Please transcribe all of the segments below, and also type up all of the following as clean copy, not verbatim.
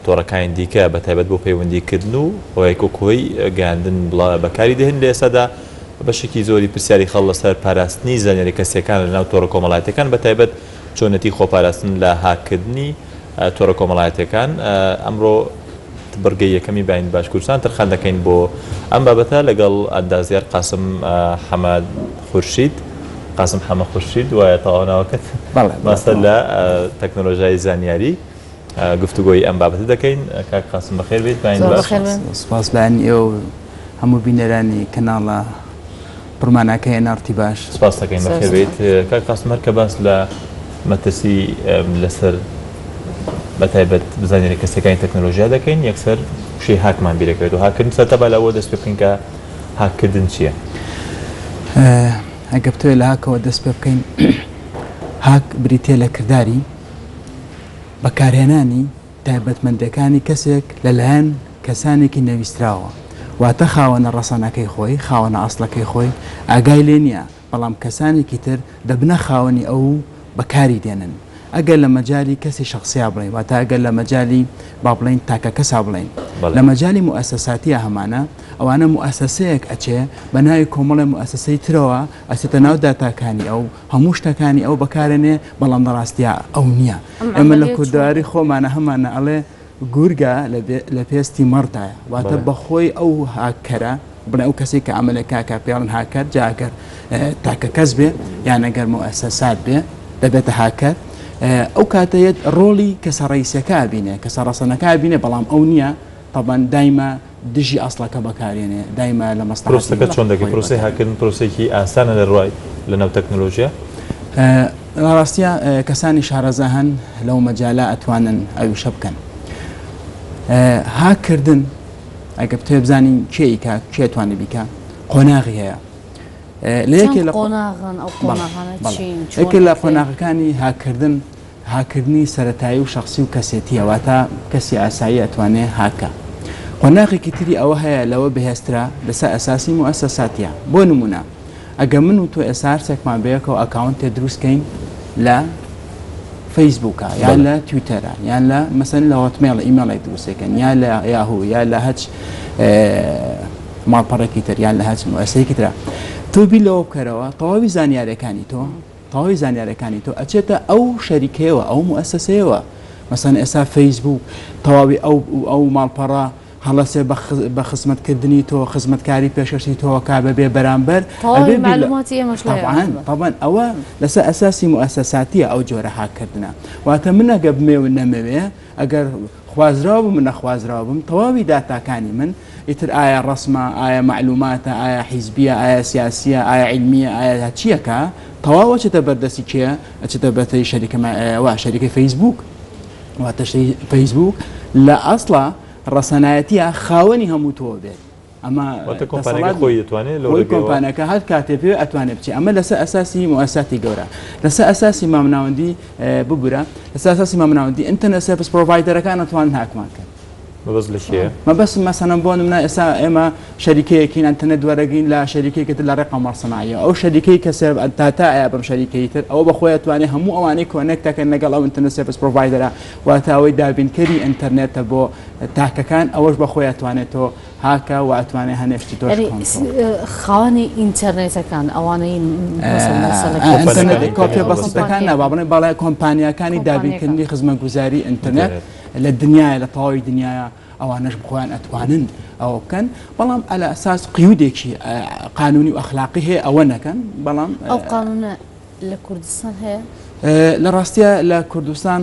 تۆڕەکانی دیکە بە تایبەت بۆ پەیوەندیکردن و هۆیەک وەک هۆی گەیاندن بەکاری دێن لە ئێستادا بەشێکی زۆری پرسیاری خەڵ لەسەر پاراستنی زانیاری کەسیەکان لەناو تۆڕە کۆمەڵایەتیەکان بە تایبەت چۆنێتی خۆپاراستن لە هاککردنی تۆڕە کۆمەڵایەتیەکان ئەمڕۆ بڕگەی یەکەمی باین باش کوردستان تەرخان دەکەین بۆ ئەم بابەتە لەگەڵ ئەندازیار قاسم حەمە خورشید قاسم حەمە خورشید وایە تەواو ناوەکەت ماستەر لە تەکنۆلۆژیای زانیاری گفتوگۆی ئەم بابەتە دەکەین. کاک قاسم بەخێر بێیت باین باش. سپاس لایەنی ئێوە و هەموو بینەرانی کەناڵە پڕماناکەی ئێن ئاڕ تی باش. سپاس دەکەین بەخێر بێیت. کاک قاسم هەر کە باس لە مەترسی لەسەر بە تایبەت زانیاری کەسیەکانی تەکنەلۆژیا دەکەین یەکسەر وشەی هاکمان بیرەکەوێت و هاککردن سەرەتا با لەوە دەست پێ بکەین کە هاککردن چییە؟ ئەگەر بتەوێت لە هاکەوە دەست پێ بکەین هاک بریتیە لە کرداری بەکارهێنانی تایبەتمەندیەکانی کەسێک لەلایەن کەسانێکی نەویستراوە، واتە خاوەنە ڕەسەنەکەی خۆی، خاوەنە ئەسڵەکەی خۆی ئاگای لێ نیە، بەڵام کەسانێکی تر دەبنە خاوەنی ئەو و بەکاری دێنن. ئەگەر لە مەجالی کەسی شەخسیا بڵێین، واتە ئەگەر لە مەجالی با بڵێین تاکە کەسا بڵێین، لە مەجالی موئەسەساتیا هەمانە، ئەوانە موئەسەسەیەک ئەچێ بە ناوی کۆمەڵێ موئەسەسەی ترەوە ئەچێتە ناو داتاکانی ئەو، هەموو شتەکانی ئەو بەکارەنێ بەڵام لە ڕاستیا ئەو نییە. ئێمە لە کوردەواری خۆمانە هەمانە ئەڵێ گورگە لە پێستی مەڕدایە واتە بەخۆی ئەو هاککەرە بڵێ ئەو کەسێک کە عملەکە کە پێڵن هاکەر جاگەر تاکە کەس بێ یان ئەگەر موئەسەسات بێ دەبێتە هاکەر ئەو کاتەیەت ڕۆڵی کەسە ڕئیسەکە بینێ کەسە ڕەسەنەکە بینێ بەڵام ئەو نییە تەبەن دایمە دژی ئەسڵەکە بەکارێنێ دایمە لە مەسڵەحەتی پرۆسەکە چۆن دەکەی؟ خۆی پرۆسەی بەکارێنێ. هاککردن پرۆسەیەکی ئاسانە لە ڕوای لە ناو تەکنۆلۆژیا؟ لە ڕاستیا کەسانی شارەزا هەن لەو مەجالە ئەتوانن ئەویشە بکەن. هاککردن ئەگەر بتەوێ بزانی کێ ئیکا کێ ئەتوانێ بیکا قۆناغی هەیە. لە چەند یەکێ لە قۆناغن ئەو بەڵێ قۆناغانە بەڵێ چین چۆن یەکێ لە ئەکرێ؟ قۆناغەکانی هاککردن هاککردنی سەرەتایی و شەخسی و کەسێتییە، واتە کەسی ئاسایی ئەتوانێ هاککا. قۆناغێکی تری ئەوە هەیە لەوە بەهێزترە لەسەر ئەساسی موئەسەساتییە. بۆ نموونە ئەگەر من و تۆ ئێستا هەرسێکمان بەیەکەوە ئەکاونتێ دروست کەین لە فەیسبووکا یان لە تویتەرا یان لە مەسەن لە هۆتمێڵ ئیمێڵێک دروستەکەن یا لە یاهوو یا لە هەچ ماڵپەڕێکی تر یان لە هەچ موئەسەیەکی ترا تۆ بیر لەوە بکەرەوە تەواوی زانیاریەکانی تۆ تەواوی زانیارەکانی تۆ ئەچێتە ئەو شەریکەیەوە ئەو موئەسەسەیەوە مەسەن ئێستا فەیسبوک تەواوی ئەو ئەو ماڵپەڕە هەڵەسێ بە خزمەتکردنی تۆ خزمەتکاری پێشکەشی تۆ کا بەبێ بەرامبەر تەواوی معلوماتی ئێمەش طبعا طبعا ئەوە لەسەر ئەساسی موئەسەساتیە ئەو جۆرە هاککردنە واتە من ئەگە بمێ و نەمەوێ ئەگەر خوازراو بم نەخوازراو بم تەواوی داتاکانی من ئیتر ئایا ڕەسمە، ئایا مەعلوماتە، ئایا حیزبیە، ئایا سیاسیە، ئایا عیلمیە، ئایا هەرچیەکە، تەواو ئەچێتە بەردەستی کێ؟ ئەچێتە بەردەستی شەریکە وا شەریکەی فەیسبووک. واتە فەیسبووک لە ئەسڵا ڕەسەنایەتیە خاوەنی هەموو تۆ بێت. ئەمە واتە کۆمپانیاکە خۆی دەتوانێت لەو خۆی ڕێگەیەوە کۆمپانیاکە هەر کاتێ پێ ئەتوانێت بچێ. ئەمە لەسەر ئەساسی موئەسساتی گەورە، لەسەر ئەساسی مامناوەندی ببورە، لەسەر ئەساسی مامناوەندی internet service provider ەکان ئەتوانن هاکمان کەن. مەبەست لە کێیە؟ مەبەستم مەسەلەن بۆ نمونە ئێستا ئێمە شەریکەیەکین ئەنتەرنێت وەرەگرین لە شەریکەیەکی تر لە ڕێی قەمەر سناعیەوە ئەو شەریکەی کە سێر داتا ئەیا بەم شەریکەی تر ئەوە بە خۆی ئەتوانێ هەموو ئەوانەی connect ئەکەن لەگەڵ ئەو internet service provider ە واتە ئەوەی دابینکەری ئینتەرنێتە بۆ تاکەکان ئەوەش بە خۆی ئەتوانێت تۆ هاکە و ئەتوانێ هەنێ شتی تۆش یعنی کۆنترۆڵ خاوەنی ئینتەرنێتەکان ئەوانەی مەسەلەن مەسەلەکە ئینتەرنێت کۆمپانیاکانی کۆپیە ئینتەرنێت بەسیتەکان نا با بڵێین بەڵێ کۆمپانیاکانی کۆمپانیاکان. دابینکردنی خزمەتگوزاری ئینتەرنێت لە دنیایە لە تەواوی دنیایە ئەوانەش بخۆیان ئەتوانن ئەوە بکەن بەڵام ئەلە ئەساس قیودێکی قانونی و ئەخلاقی هەیە ئەوە نەکەن بەڵام ئەو قانونە لە کوردستان هەیە؟ لە ڕاستیە لە کوردستان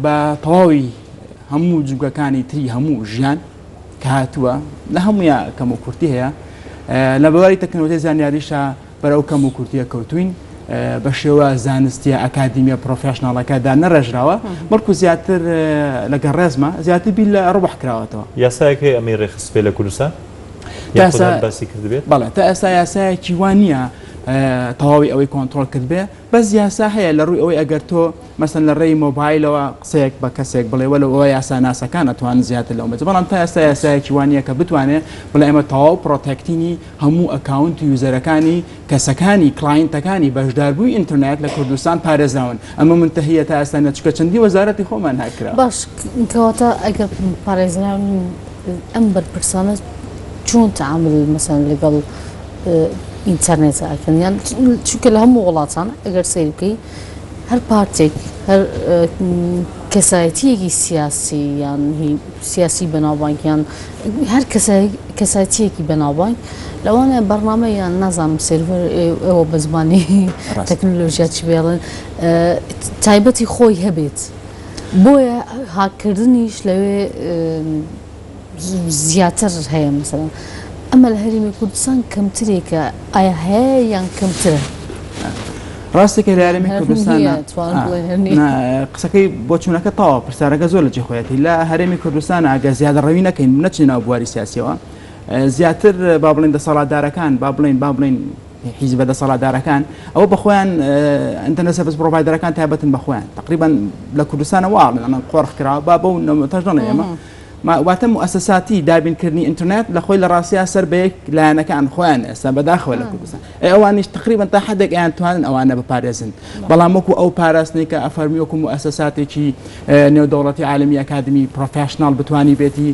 بە تەواوی هەموو جوگەکانی تری هەموو ژیان کە هاتووە لە هەموویا کەم و کورتی هەیە لە بواری تەکنەلۆژیای زانیاریشە بەرەو کەموکورتییە کەوتووین، بە شێوە زانستییە ئەکادیمییە professional ەکە دانەڕێژراوە، بەڵکو زیاتر لەگەڵ ڕێزمە زیاتر بیر لە ڕبح کراوەتەوە. یاسایەک هەیە ئەمەی ڕێکخستبێ لە کوردستان؟ یاخود هەر باسی کردبێت؟ بەڵێ تا ئێستا یاسایەکی وا نییە. تەواوی ئەوەی کۆنترۆڵ کردبێ بەس یاسا هەیە لە ڕووی ئەوەی ئەگەر تۆ مەسەن لە ڕێی مۆبایلەوە قسەیەک بە کەسێک بڵێ وەلو ئەوە یاساناسەکان ئەتوانن زیاتر لەو مەجە بەڵام تا ئێستا یاسایەکی وا نییە کە بتوانێ بڵێ ئێمە تەواو protecting ی هەموو account و user ەکانی کەسەکانی client ەکانی بەشداربووی ئینتەرنێت لە کوردستان پارێزراون ئەمە منتەهیە تا ئێستا نە چونکە چەندی وەزارەتی خۆمان هاک کرا. باش کەواتە ئەگەر پارێزراون ئەم بەرپرسانە چۆن تەعامول مەسەن لەگەڵ ئینتەرنێت ئەکەن یان چونکە لە هەموو وڵاتان ئەگەر سەیر بکەی هەر پارتێک هەر کەسایەتیەکی سیاسی یان سیاسی بەناوبانگ یان هەر کەسایەتیەکی بەناوبانگ لەوانەیە بەرنامە یان نازانم سێرڤەر ئەوە بە زمانی تەکنۆلۆژیا چی بێڵن تایبەتی خۆی هەبێت بۆیە هاککردنیش لەوێ زیاتر هەیە مەسەلەن ئەمە لە هەرێمی کوردستان کەمترێکە ئایا هەیە یان کەمترە؟ ڕاستێکە لە هەرێمی کوردستان قسەکەی بۆچوونەکە تەواو پرسیارەکە زۆر لە جێ خۆیەتی لە هەرێمی کوردستان ئەگەر زیادە ڕەوی نەکەین نەچینە ناو بواری سیاسیەوە زیاتر با بڵێن دەسەڵاتدارەکان با بڵێن با بڵێن حیزبە دەسەڵاتدارەکان ئەوە بە خۆیان internet service provider ەکان تایبەتن بە خۆیان تقریبا لە کوردستانە واڵن ئەمە قۆرخ کرا با بەو نەمەتەش دەڵێ ئێمە واتە موئەسەساتی دابینکردنی ئینتەرنێت لە خۆی لە ڕاستیا سەر بە یەک لایەنەکان خۆیان ئێستا بەداخەوە لە کوردستان ئەی ئەوانیش تقریبا تا حدێک ئەیان توانن ئەوانە بپارێزن بەڵام وەکو ئەو پاراستنی کە ئەفەرمی وەکو موئەسەساتێکی نێودەوڵەتی عالمی ئەکادمی professional بتوانی بێتی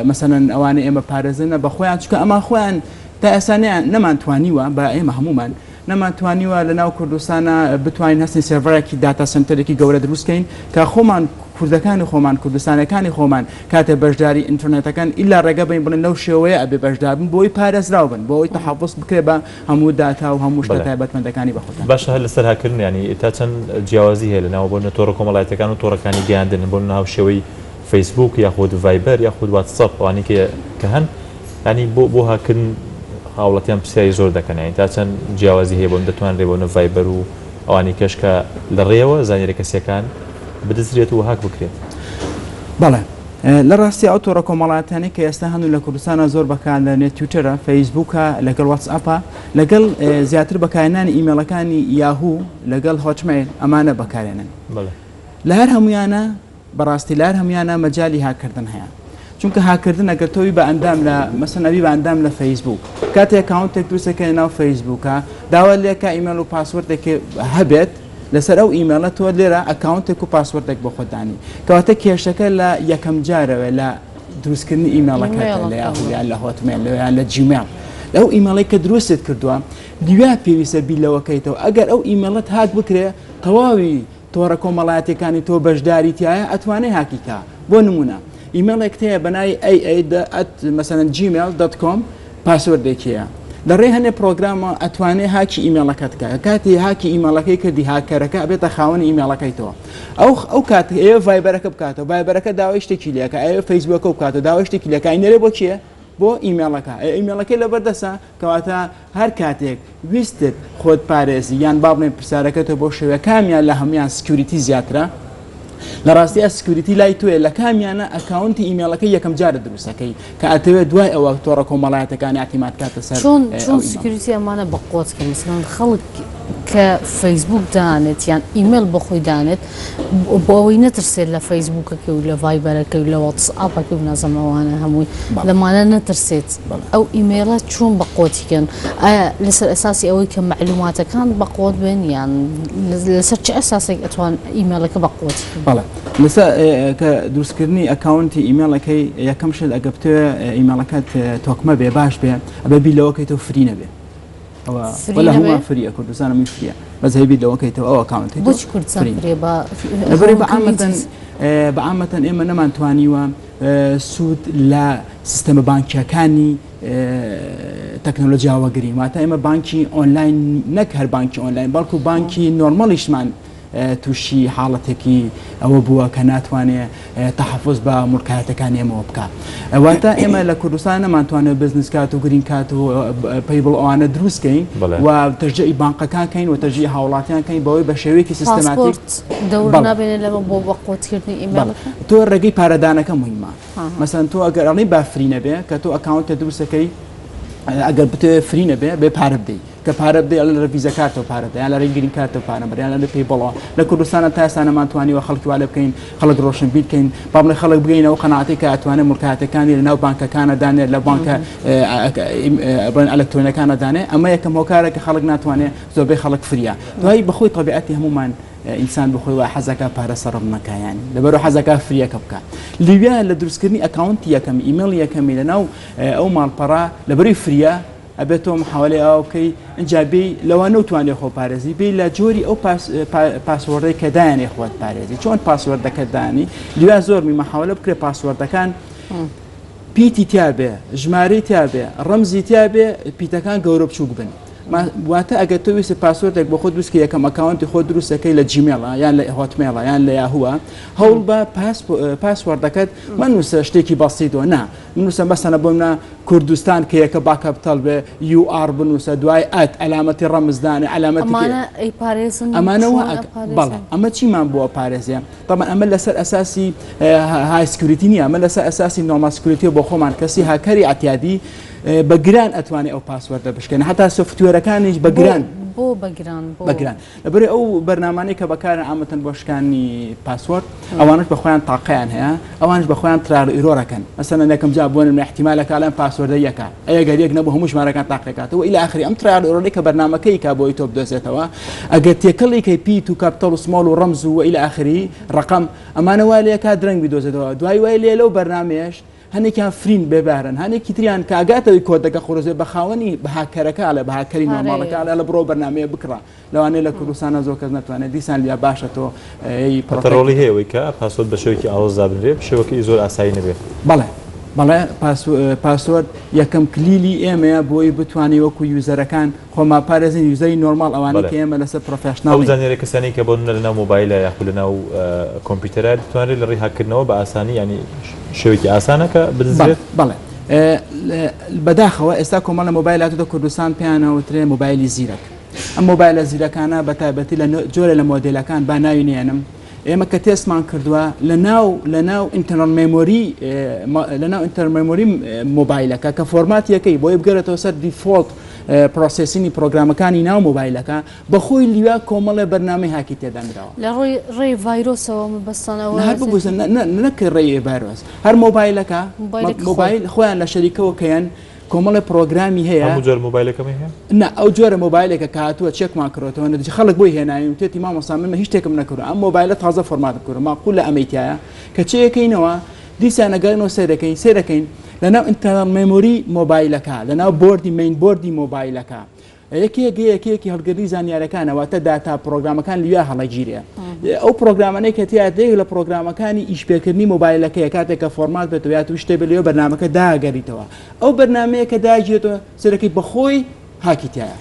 مەسەلەن ئەوانە ئێمە پارێزنە بە خۆیان چونکە ئەمان خۆیان تا ئێستا نەمانتوانیوە بە ئێمە هەمومان نەمانتوانیوە لە ناو کوردستانا بتوانین هەستین سێرڤەرێکی data center ێکی گەورە دروست کەین کە خۆمان کوردەکانی خۆمان کوردستانەکانی خۆمان کاتێ بەشداری ئینتەرنێتەکەن ئیلا ڕێگە بین بڵێن لەو شێوەیە ئەبێ بەشدار بن بۆی پارێزراو بن بۆ ئەوەی تەحەفوز بکرێ بە هەموو داتا و هەموو شتە تایبەتمەندەکانی بە خۆتان. باشە هەر لەسەر هاککردن یانی تا چەند جیاوازی هەیە لە ناو بۆ نە تۆڕە کۆمەڵایەتیەکان و تۆڕەکانی گەیاندن بۆ نە هاوشێوەی فەیسبووک یاخود ڤایبەر یاخود واتسئەپ ئەوانەی کە هەن یانی بۆ بۆ هاککردن هاوڵاتیان پرسیاری زۆر دەکەن یانی تا چەند جیاوازی هەیە بۆم دەتوانرێ بۆ نە ڤایبەر و ئەوانی کەش کە لە ڕێیەوە زانیارە کەسیەکان بدزرێت و هاک بکرێت. بەڵێ لە ڕاستی ئەو تۆڕە کۆمەڵایەتیانەی کە ئێستا هەن و لە کوردستانە زۆر بەکاردەنێت تویتەرە، فەیسبووکە، لەگەڵ واتسئەپە، لەگەڵ زیاتر بەکارهێنانی ئیمێڵەکانی یاهوو لەگەڵ هۆتمەیل ئەمانە بەکارێنن. لە هەر هەموویانە بەڕاستی لار هەمویانە مەجالی هاککردن هەیە چونکە هاککردن ئەگەر تۆ بی بە ئەندام لە مەسەن ئەبی بە ئەندام لە فەیسبوک کاتێ account ێک دروست دەکەی ناو فەیسبوکە داوا لێکا ئیمێڵ و password ێک هەبێت لەسەر ئەو ئیمێڵە تۆ لێرە account ێک و password ێک بۆ خۆت دانی کەواتە کێشەکە لە یەکەم جارەوە لە دروستکردنی ئیمێڵەکە لە یاهو یان لە هۆتمێل یان لە جیمێڵ لەو ئیمێڵی کە دروستت کردووە دویا پێویستە بیر لەوەکەیتەوە ئەگەر ئەو ئیمێڵت هاک بکرێ تەواوی تۆڕە کۆمەڵایەتیەکانی تۆ بەشداری تیایە ئەتوانێ هاکی کا بۆ نمونە ئیمێڵێکت هەیە بە ناوی ئەی ئەی دە at مەسەلەن Gmail dot com password ێکی هەیە لە ڕێ هەنێ پرۆگرامە ئەتوانێ هاکی ئیمێڵەکەت کا کاتی هاکی ئیمێڵەکەی کردی هاکەرەکە ئەبێتە خاوەنی ئیمێڵەکەی تۆ ئەو ئەو کات ئەیە ڤایبەرەکە بکاتەوە ڤایبەرەکە داوای شتێکی لێکە ئەیە فەیسبووکە بکاتەوە داوای شتێکی لێکە ئەینەرێ بۆ کێ بۆ ئیمێڵەکە ئەی ئیمێڵەکەی لەبەردەسە کەواتە هەر کاتێک ویستت خۆت پارێزی یان با بڵێین پرسیارەکەتە بۆ شێوە کامیان لە هەموان security زیاترە لە ڕاستیا security لای تۆیە لە کامیانە account ی ئیمێڵەکە یەکەم جارە دروستەکەی کە ئەتەوێت دوای ئەوە تۆڕە کۆمەڵایەتەکانی اعتیماد کاتە سەر چۆن چۆن security ئەمانە بە قوت کە مثلەن خەڵک کە فەیسبوک دانێت یان ئیمێل بۆ خۆی دانێت بۆ ئەوەی نەترسێت لە فەیسبوکەکەی و لە ڤایبەرەکەی و لە واتسئاپەکەی و نازانم ئەوانە هەمووی لەمانە نەترسێت ئەو ئیمەیڵە چۆن بە قوتی کەن ئایا لەسەر ئەساسی ئەوەی کە مەعلوماتەکان بە قوت بن یان لەسەر چ ئەساسێک ئەتوان ئیمەیڵەکە بە قوتی کەن؟ بەڵێ لەسەر کە دروستکردنی account ی ئیمەیڵەکەی یەکەم شت ئەگە بتەوێ ئیمەیڵەکەت تۆکمە بێ باش بێ ئەبێ بیر لەوە کەیتەوە free نەبێ ولا هەمووان free ە کوردستان هەمووی free ە بەس هەی بیر لەوە کەیتەوە ئەو account ی بۆچی کوردستان free ە بە لەبەرئەوەی بە عامەتەن بە عامەتەن ئێمە نەمانتوانیوە سوود لە سیستەمە بانکیەکانی تەکنۆلۆژیا وەگرین واتە ئێمە بانکی ئۆنلاین نەک هەر بانکی ئۆنلاین بەڵکو بانکی normal یشمان تووشی حاڵەتێکی ئەوە بووە کە ناتوانێ تەحەفوز بە موڵکایەتەکانی ئێمەوە بکا. واتە ئێمە لە کوردستان نەمانتوانێت بزنس کارت و green card و PayPal ئەوانە دروست کەین و تەشجیعی بانقەکان کەین و تەشجیعی هاوڵاتیان کەین بەوەی بە شێوەیەکی سیستەماتیک پاسپۆرت دەور نابێنێت لەمە بۆ بەقوەتکردنی ئیمێڵەکە؟ تۆ ڕێگەی پارەدانەکە مهمە. مەسەن تۆ ئەگەر ئەڵێی با free نەبێ کە تۆ account ە دروستەکەی ئەگەر بتەوێ free نەبێ بێ پارە بدەیت. کە پارە بدەی ئەڵێ لە ڤیزا کارتەوە پارە بدە یان لە ڕێی green card ەوە پارە بەرە یان لە ڕێی PayPal ەوە. لە کوردستانە تا ئێستا نەمانتوانیوە خەڵکی وا لێ بکەین، خەڵک ڕۆشنبیر کەین، با بڵێ خەڵک بگەینە ئەو قەناعەتەی کە ئەتوانێ موڵکایەتەکانی لە ناو بانکەکانە دانێ، لە بانکە بڵێن ئەلکترۆنیەکانە دانێ. ئەمە یەکەم هۆکارە کە خەڵک ناتوانێ، زۆربەی خەڵک فریا. دوایی بەخۆی تەبیعەتی هەموومان ئینسان بەخۆی وا حەزەکا پارە سەرف نەکا یانی لەبەرو حەزەکا free یەکە بکا. لەویا لە دروستکردنی account ی یەکەمی ئیمێڵی یەکەمی لە ناو ئەو ماڵپەڕە لەبەرەی free یە ئەبێت تۆ محاوەلەی ئاوا بکەی ئینجا بێی لەوانە و توانێ خۆ پارێزی بێی لە جۆری ئەو password ەی کە دایانێ خۆت پارێزی چۆن password ەکە دانی لیا زۆر می محاوەلە بکرێ password ەکان پیتی تیابێ ژمارەی تیابێ ڕەمزی تیابێ پیتەکان گەورە بچووک بن واتە ئەگەر تۆ ویست password ێک بۆ خۆت دروستکە یەکەم account ی خۆت دروستەکەی لە Gmail ە یان لە Hotmail ە یان لە Yahoo ە هەوڵ بە password ەکەت مەنووسە شتێکی بەسیتەوە نا بنووسە مەسەنە بۆ منە کوردستان کە یەکە با capital بێ U R بنووسە دوای at عەلامەتی ڕەمز دانێ عەلامەتی ئەمانە ئەیپارێزن ئەمانە چۆن وا ئەپارێزن؟ بەڵێ ئەمە چیمان بۆ ئەپارێزێ تەبعەن ئەمە لەسەر ئەساسی high security نییە ئەمە لەسەر ئەساسی normal security بۆ خۆمان کەسی هاکەری ئەتیادی بە گران ئەتوانێ ئەو password ە بشکێنێ هەتا software ەکانیش بە بۆ گران بۆ بە گران بۆ بە گران لەبەرئ ئەو بەرنامانەی کە بەکارن عامەتەن بۆ شکاندنی password ئەوانەش بە خۆیان تاقەیان هەیە ئەوانش بە خۆیان trial error ەکەن مەسەلەن یەکەم جار بۆ نمونە ئیحتیمالەکە ئەڵێن password ە یەکە ئەی ئەگەر یەک نەبوو هەموو ژمارەکان تاقیکاتەوە ئیلا ئاخری ئەم trial error ەی کە بەرنامەکەی کا بۆی تۆ بدۆزێتەوە ئەگەر تێکەڵی کەی پیت و capital و small و ڕەمز و ئیلا ئاخری ڕقم ئەمانە وا لێکا درەنگ بیدۆزێتەوە دوای وای لێ لەو بەرنامەیەش هەنێکیان free ن بێ بارن هەنێکی تریان کە ئاگاتەوەی کۆدەکە قورس بێ بە خاوەنی بە هاکەرەکە ئەڵێ بە هاکەری پارەیە. normal ەکە ئەڵێ ئەڵێ بڕۆ بەرنامەیە بکڕە لەوانەیە لە کوردستانا زۆر کەس نەتوانێت دیسان لیا باشە تۆ ی هەتە protect ڕۆڵی هەیە ئەوەی کە password بە شێوەیەکی ئاڵۆز دابنرێ شێوەکەی زۆر ئاسایی نەبێ. بەڵێ بەڵێ password یەکەم کلیلی ئێمەیە بۆی بتوانین وەکو user ەکان خۆمان پارێزین user ی normal ئەوانەی بەڵێ کە ئێمە لەسەر ئەو professional ین. زانیاریە کەسانەی کە بۆ نمونە لەناو مۆبایلە یاخود لەناو کۆمپیوتەرە دەتوانرێت لە ڕێی هاککردنەوە بە ئاسانی یانی شێوەیەکی ئاسانە کە بەڵێ بدزرێت؟ بەڵێ بەداخەوە ئێستا کۆمەڵە مۆبایل هاتووتە کوردستان پێیان ئەوترێ مۆبایلی زیرەک ئەم مۆبایلە زیرەکانە بە تایبەتی لە جۆرە لە مۆدێلەکان با ناوی نێنم ئێمە کە تێستمان کردووە لە ناو لە ناو internal memory لە ناو internal memory مۆبایلەکە کە format یەکەی بۆی بگەرێتەوە سەر default processing ی پرۆگرامەکانی ناو مۆبایلەکە بەخۆی لیوا کۆمەڵێ بەرنامەی هاکی تێدانراوە. لە ڕووی ڕێی ڤایرۆسەوە مەبەستان ئەوەیە هەر ببوزە نەک ڕێی ڤایرۆس هەر مۆبایلەکە مۆبایل خۆیان لە شەریکەوە کەیەن کۆمەڵێ پرۆگرامی هەیە. هەموو جۆرە مۆبایلەکەمەی هەیە؟ نا ئەو جۆرە مۆبایلێکە کە هاتووە چێکمان کڕۆتەوە نەدەچی خەڵک بۆی هێناوین وتێتی مامۆستا من هیچ شتێکم نەکردووە ئەم مۆبایلە تازە format م کردووە ماقولە ئەمەی تیایە کە چێکەینەوە دیسان ئەگەڕێنەوە سەیرەکەین سەیرەکەین لەناو internal memory مۆبایلەکە لەناو board ی main board ی مۆبایلەکە یەکێک یەکەیەکی هەڵگرنی زانیارەکانە واتە داتا پرۆگرامەکان لویا هەڵەگیرێ ئەو پرۆگرامانەی کە تیا دێک لە پرۆگرامەکانی ئیشپێکردنی مۆبایلەکەیە کاتێک کە format بێتەوە یا تو شتێ بێ لەوێ بەرنامەکە داگەریتەوە ئەو بەرنامەیە کە داگیرێتەوە سەرەکەی بەخۆی هاکی تایە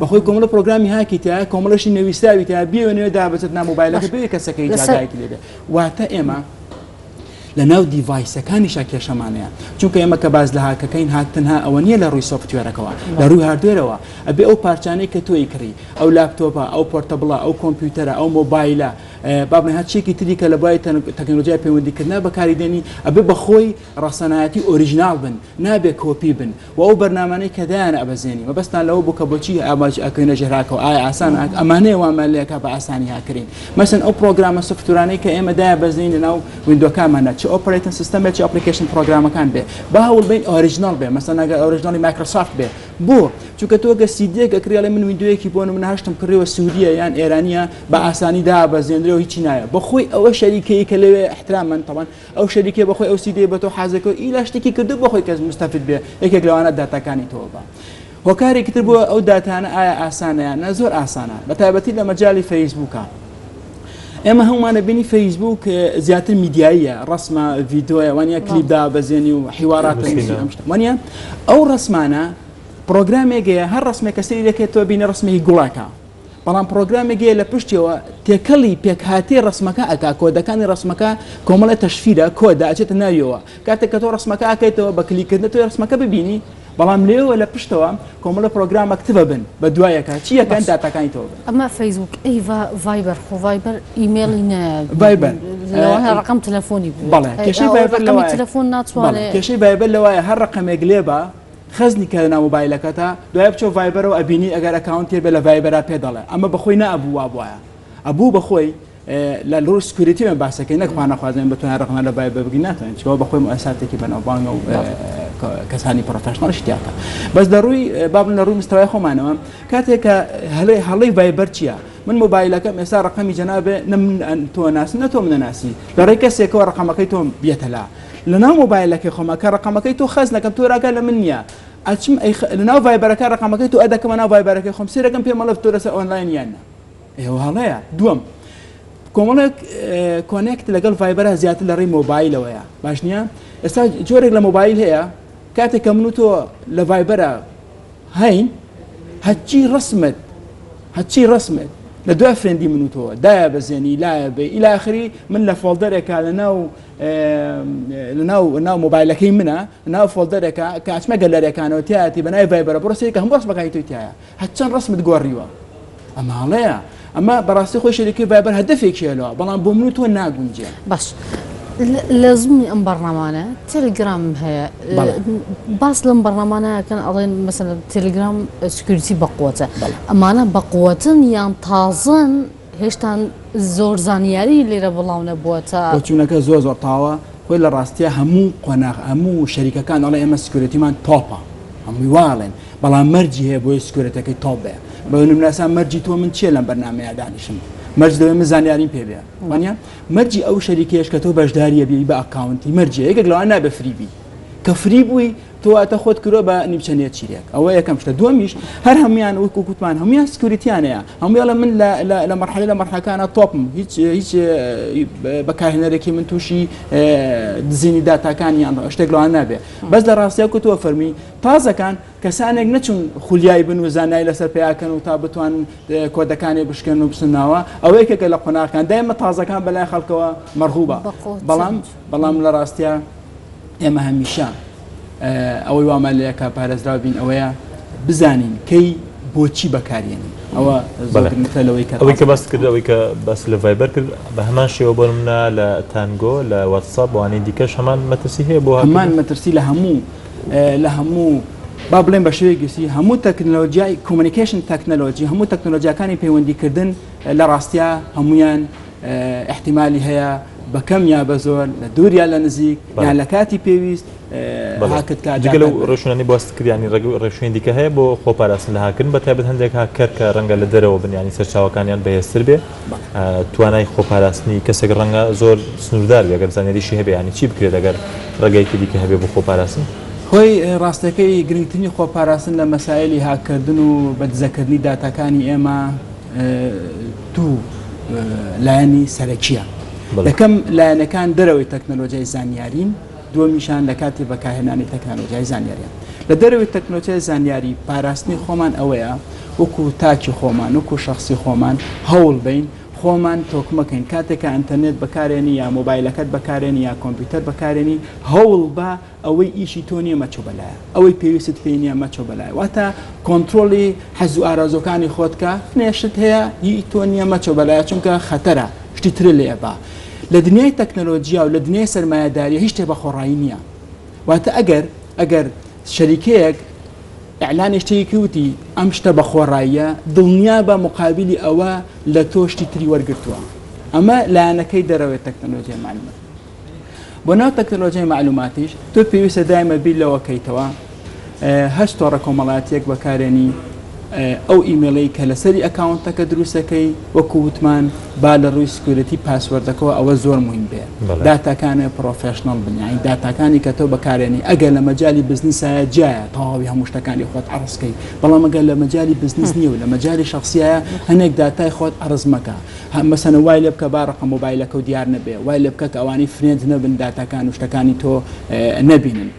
بەخۆی کۆمەڵە پرۆگرامی هاکی تایە کۆمەڵەشی نەویستراوی تایە بێوێ نوێ دابەچێت نا مۆبایلەکە بێ کەسەکەی جاگایەکی لێ بێ واتە ئێمە لە ناو device ەکانیشا کێشەمان هەیە چونکە ئێمە کە باس لە هاکەکەین هاک تەنها ئەوە نییە لە ڕووی software ەکەوە لە ڕووی hardware ەوە ئەبێ ئەو پارچانەی کە تۆی کڕی ئەو لاپتۆپە ئەو portable ە ئەو کۆمپیوتەرە ئەو مۆبایلە با بڵێن هەرچیەکی تری کە لە بواری تەکنەلۆژیای پەیوەندیکردنە بەکاری دێنی ئەبێ بەخۆی ڕەسەنایەتی original بن نابێ کۆپی بن و ئەو بەرنامانەی کە دایان ئەبەزێنی مەبەستان لەوە بوو کە بۆچی ئاماج ئەکەوینە ژێر هاکەوە ئایا ئاسان هاک ئەمانەیە وامان لێکا بە ئاسانی هاکرین مەسەن ئەو پرۆگرامە software انەی کە ئێمە دایە بەزێنین لەناو window کانماندا چ operating system بێت چ application پرۆگرامەکان بێ با هەوڵ بین original بێ مەسەن ئەگەر original ی مایکرۆسافت بێ بۆ چونکە تۆ گەر سیدیەک ئەکڕی ئەڵێ من window یەکی بۆ نمونە هەشتم کڕیوە سووریە یان ئێرانیە بە ئاسانی دابەزێنرێ و هیچی نایە بەخۆی ئەوە شەریکەی کە لەوێ احترامەن تەبەن ئەو شەریکەی بەخۆی ئەو سیدیەی بەتۆ حازر کردوە ئیلا شتێکی کردوە بەخۆی کەس مستەفید بێ یەکێک لەوانە داتاکانی تۆ بە هۆکارێکی تر بۆ ئەو داتانە ئایا ئاسانە یان نا زۆر ئاسانە بە تایبەتی لە مەجالی فەیسبووکە ئێمە هەمومانە بینی فەیسبوک زیاتر میدیاییە ڕسمە ڤیدۆیە وانە کلیپ دابەزێنی و حیوارات ئەم شتە وانە ئەو ڕسمانە پرۆگرامێک هەیە هەر ڕسمێک کە سەیری دەکەیت تۆ بینە ڕسمێکی گوڵەکە بەڵام پڕۆگرامێک هەیە لە پشتیەوە تێکەڵی پێکهاتەی ڕەسمەکە ئەکا کۆدەکانی ڕەسمەکە کۆمەڵێ تەشفیرە کۆدە ئەچێتە ناویەوە کاتێک کە تۆ ڕەسمەکە ئەکەیتەوە بە کلیککردن تۆ ڕەسمەکە ببینی بەڵام لێوە لە پشتەوە کۆمەڵە پرۆگرام active بن بە دوایەکە چی یەکەن داتاکانی تۆ بن ئەمە فەیسبوک ئەی ڤایبەر خۆ ڤایبەر ئیمێڵی نە ڤایبەر لەوانە ڕقم تەلەفۆنی بەڵێ کێشەی ڤایبەر لەوایە تەلەفۆن ناتوانێت کێشەی ڤایبەر لەوایە هەر ڕقەمێک لێبا. خەزنی کە لەناو مۆبایلەکەتا دوای بچۆ ڤایبەرەوە ئەبینی ئەگەر account ێ بێ لە ڤایبەرا پێ دەڵێ ئەمە بەخۆی نەئەبوو وابوایە ئەبوو بەخۆی لە ڕووی security وێن باسەکەی نەک خوا نەخوازێن بتوانین ڕەخنە لە ڤایبەر بگرین ناتوانین چونکە بەخۆی موئەسساتێکی بەناوبانگە و کەسانی professional ش تیاکە بەس لە ڕووی با بڵێن لە ڕووی مستەوای خۆمانەوە کاتێک کە هەڵەی هەڵەی ڤایبەر چییە من مۆبایلەکەم ئێستا ڕقەمی جەنابێ نە من تۆ ناسم نە تۆ منە ناسی لە ڕێی کەسێکەوە ڕقەمەکەی تۆم بێتە لا لەناو مۆبایلەکەی خۆمە کە ڕقەمەکەی تۆ خەز نەکەم تۆ راگا لە من نییە ئەچم لەناو ڤایبەرەکە ڕقەمەکەی تۆ ئەدەکەمە ناو ڤایبەرەکەی خۆم سێرەکەم پێم ئەڵێ تۆ لەسەر ئۆنلاین یان نا ئێوە هەڵەیە دووەم کۆمەڵێک connect لەگەڵ ڤایبەرە زیاتر لە ڕێی مۆبایلەوەیە باش نییە ئێستا جۆرێک لە مۆبایل هەیە کاتێک کە من و تۆ لە ڤایبەرە هەین هەرچی ڕسمت هەرچی ڕسمت لە دوای friend ی من و تۆ دایە بەزێنی لایە بێ ئیلاخری من لە folder ێکا لە ناو لە ناو ناو مۆبایلەکەی منە ناو folder ێکە کە ئەچمە گەلەرەکانەوە تیاتی بە ناوی ڤایبەرە بڕۆ سەیرکە هەموو ڕسمەکانی تۆی تایە هەرچەند ڕسمت گۆڕیوە ئەمە هەڵەیە ئەمە بەڕاستی خۆی شەریکەی ڤایبەر هەدەفێکی هەیە لەوە بەڵام بۆ من و تۆ ناگونجێ. باش لە زمنی ئەم بەڕنامانە تێلگرام هەیە باس لەم بەڕنامانە ئەکەن ئەڵێن مەسەلەن تێلگرام security بەقوەتە ئەمانە بەقوەتن یان تازەن هێشتان زۆر زانیاری لێرە بڵاو نەبووەتە. بۆچوونەکە زۆر زۆر تاوە خۆی لە ڕاستیا هەموو قۆناغ هەموو شەریکەکان ئەڵێ ئێمە security مان top ە هەمووی وا ئەڵێن بەڵام مەرجی هەیە بۆیە security ەکەی top بێ بە نمونە مەرجی تۆ من چییە لەم بەرنامەیە دانیشم مەرج دەوێ من زانیاریم پێ بێ وانە مەرجی ئەو شەریکەیەش کە تۆ بەشداریە بی بە account ی مەرجی یەکێک لەوان نابێ free بی کە free بووی تۆ واتە خۆت کرۆ بە نیمچە نێچیرێک ئەوە یەکەم شتە دووەمیش هەر هەمویان وەکو کوتمان هەمویان security یان هەیە هەموویان من لە مەرحەلە لە مەرحەکانە top م هیچ هیچ بەکارهێنەرێکی من تووشی دزینی داتاکان یان شتێک لەوان نابێ بەس لە ڕاستیا کوتووە فەرمی تازەکان کەسانێک نەچون خولیای بن و زانای لەسەر پیاکەن و تا بتوان کۆدەکانی بشکێن و بچنەوە ئەوە یەکێکە لە قۆناغەکان دایمە تازەکان بەلای خەڵکەوە مەرغوبە بەڵام بەڵام لە ڕاستیا ئێمە هەمیشە ئەوەی وامان لەکە پارێزراو بین ئەوەیە بزانین کەی بۆچی بەکارێنین ئەوە زۆر گرنگترە لەوەی کە ئەوەی کە باست کرد ئەوەی کە باس لە ڤایبەر کرد بە هەمان شێوە بۆ نمونە لە تانگۆ لە واتساپ وانەی دیکەش هەمان مەترسی هەیە بۆ هەمان مەترسی لە هەموو لە هەموو با بڵێن بە شێوەیەکی گشتی هەموو تەکنەلۆژیای communication technology هەموو تەکنەلۆژیاکانی پەیوەندیکردن لە ڕاستیا هەمویان ئیحتیمالی هەیە بە کەم یا بە زۆر لە دوور یا لە نزیک یان لە کاتی پێویست هاکت کا جگە لەو ڕێوشوێنانەی باست کرد یانی ڕێوشوێنی دیکە هەیە بۆ خۆپاراستن لە هاککردن بە تایبەت هەندێک هاککەر کە ڕەنگە لە دەرەوە بن یانی سەرچاوەکانیان بەهێزتر بێ توانای خۆپاراستنی کەسێک ڕەنگە زۆر سنووردار بێ گەر زانیاریشی هەبێ یانی چی بکرێت ئەگەر ڕێگایەکی دیکە هەبێ بۆ خۆپاراستن؟ خۆی ڕاستەکەی گرنگترین خۆپاراستن لە مەسایلی هاککردن و بە دزەکردنی داتاکانی ئێمە دوو لایەنی سەرەکیە یەکەم لایەنەکان دەرەوەی تەکنەلۆژیای زانیارین دووەمیشان لە کاتی بەکارهێنانی تەکنەلۆژیای زانیاریە لە دەرەوەی تەکنۆلۆژیای زانیاری پاراستنی خۆمان ئەوەیە وەکو تاکی خۆمان وەکو شخصی خۆمان هەوڵ بین خۆمان تۆکمەکەین کاتێک کە ئەتەرنێت بەکارێنی یا مۆبایلەکەت بەکارێنی یا کۆمپیوتەر بەکارێنی هەوڵ بە ئەوەی ئیشی تۆ نیە مەچۆ بەلایە ئەوەی پێویستت پێی نیە مەچۆ بەلای واتە کۆنترۆڵی حەز و ئارەزوەکانی خۆت کە هەنێ شت هەیە هی تۆ نیە مەچۆ بەلایە چونکە خەتەرە شتی ترت لێ ئەبا لە دنیای تەکنەلۆجیا و لە دنیای سەرمایەداریە هیچ شتێک بە خۆڕایی نیە واتە ئەگەر ئەگەر شەریکەیەک ئیعلانی شتێکی وتی ئەم شتە بە خۆڕاییە دڵنیا بە مقابلی ئەوە لە تۆ شتی تری وەرگرتووە ئەمە لایەنەکەی دەرەوەی تەکنەلۆجیای مەعلومات بۆ ناو تەکنەلۆژیای مەعلوماتیش تۆ پێویستە دایمە بیر لەوە کەیتەوە هەچ تۆڕە کۆمەڵایەتیەک بەکارێنی ئەو ئیمێڵەی کە لەسەری account ەکە دروستەکەی وەکو وتمان با لە ڕووی security password ەکەوە ئەوە زۆر مهم بێ داتاکانە professional بن یانی داتاکانی کە تۆ بەکارێنی ئەگەر لە مەجای بزنسایە جیایە تەواوی هەموو شتەکانی خۆت عەرزکەی بەڵام ئەگەر لە مەجای بزنس نییە و لە مەجای شخصیە هەنێک داتای خۆت عەرز مەکە هە مەسەنە وای لێ بکە با ڕەقەم مۆبایلەکەو دیار نەبێ وای لێ بکە کە ئەوانەی friend نەبن داتاکان و شتەکانی تۆ نەبینن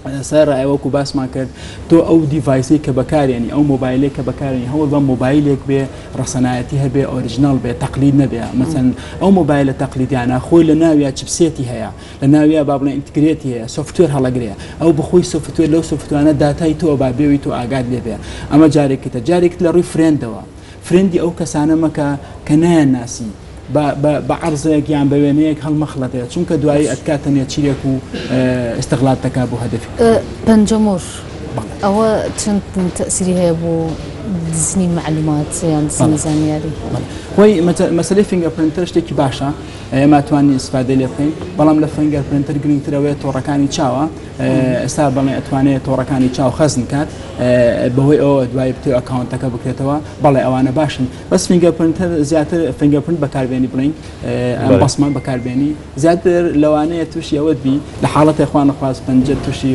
سەرەڕای وەکو باسمان کرد تۆ ئەو device ەی کە بەکارێنی ئەو مۆبایلێک کە بەکارێنی هەوڵ بە مۆبایلێک بێ ڕەسەنایەتی هەبێ original بێ تەقلید نەبێ مەسەن ئەو مۆبایلە تەقلیدیانە خۆی لە ناویا chipset ی هەیە لە ناویا با بڵێن integrate ی هەیە software هەڵەگرێ ئەو بخۆی software لەو software انە داتای تۆ با بێوی تۆ ئاگات لێ بێ ئەمە جارێکیتە جارێکت لە ڕووی friend ەوە friend ی ئەو کەسانە مەکە کە نایانناسی بە بە بە عەرزێک یان بە وێنەیەک ئەوە چەند تەئسیری هەیە بۆ دزینی مەعلومات یان دزینی زانیاری؟ خۆی مەسەلەی fingerprinter شتێکی باشە ئێمە توانین ئیسفادەی لێ بکەین بەڵام لە fingerprinter گرنگتر ئەوەیە تۆڕەکانی چاوە ئێستا بەڵێ ئەتوانێت تۆڕەکانی چاو خەزن کات بەهۆی ئەوە دوای بتێ account ەکە بکرێتەوە بەڵێ ئەوانە باشن بەس fingerprinter زیاتر fingerprint بەکاربێنی بڵین ئەم بەسمان بەکاربێنی زیاتر لەوانەیە تووشی ئەوەت بی لە حاڵەتێ خوا نەخواست پەنجەت تووشی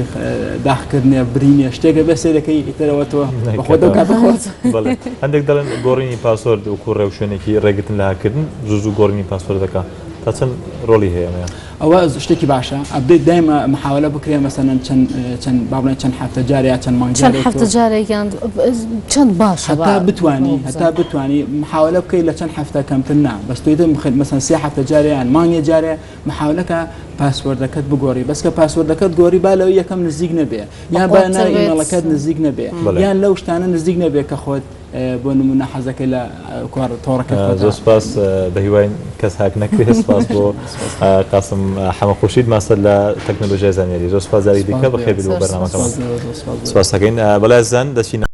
داخکردنێ برینێ شتێکە بێ سەیرەکەی ئیترەوە تۆ بەخۆت ئەو کاتە خۆت. بەڵێ هەندێک دەڵێن گۆڕینی password وەکو ڕێوشوێنێکی ڕێگرتن لە هاککردن زوو زوو گۆڕینی password ەکە تا چەند ڕۆڵی هەیە ئەمەیان؟ ئەوە شتێکی باشە update دایمە محاولە بکرێ مەسەلەن چەند چەند با بڵێن چەند هەفتە جارێ یا چەند مانگ چەند جارێک هەفتە تۆ جارێک یان چەند باشە با هەتا بتوانی ئەوە هەتا بزانم. بتوانی محاولە بکەی لە چەند هەفتە کەمتر نا بەس تۆ ئیتر مخ مەسەلەن سێ هەفتە جارێ یان مانگێ جارێ محاولەکە password ەکەت بگۆڕی بەس کە password ەکەت گۆڕی با لەوەی یەکەم نزیک نەبێ یان با بەقوەتر ناوی بێت. ئیمێڵەکەت نزیک نەبێ بەڵێ. یان لەو شتانە نزیک نەبێ کە خۆت بۆ نمونە حەزەکەی لە تۆڕەکەی خۆتا. زۆر سوپاس بەهیواین کەس هاک نەکرێت سوپاس بۆ قاسم حەمە خورشید ماستەر لە تەکنەلۆژیای زانیاری زۆر سوپاس جارێکی دیکە بەخێر بێت بۆ بەرنامەکەمان سوپاس دەکەین بەڵێ ئازیزان دەچینە.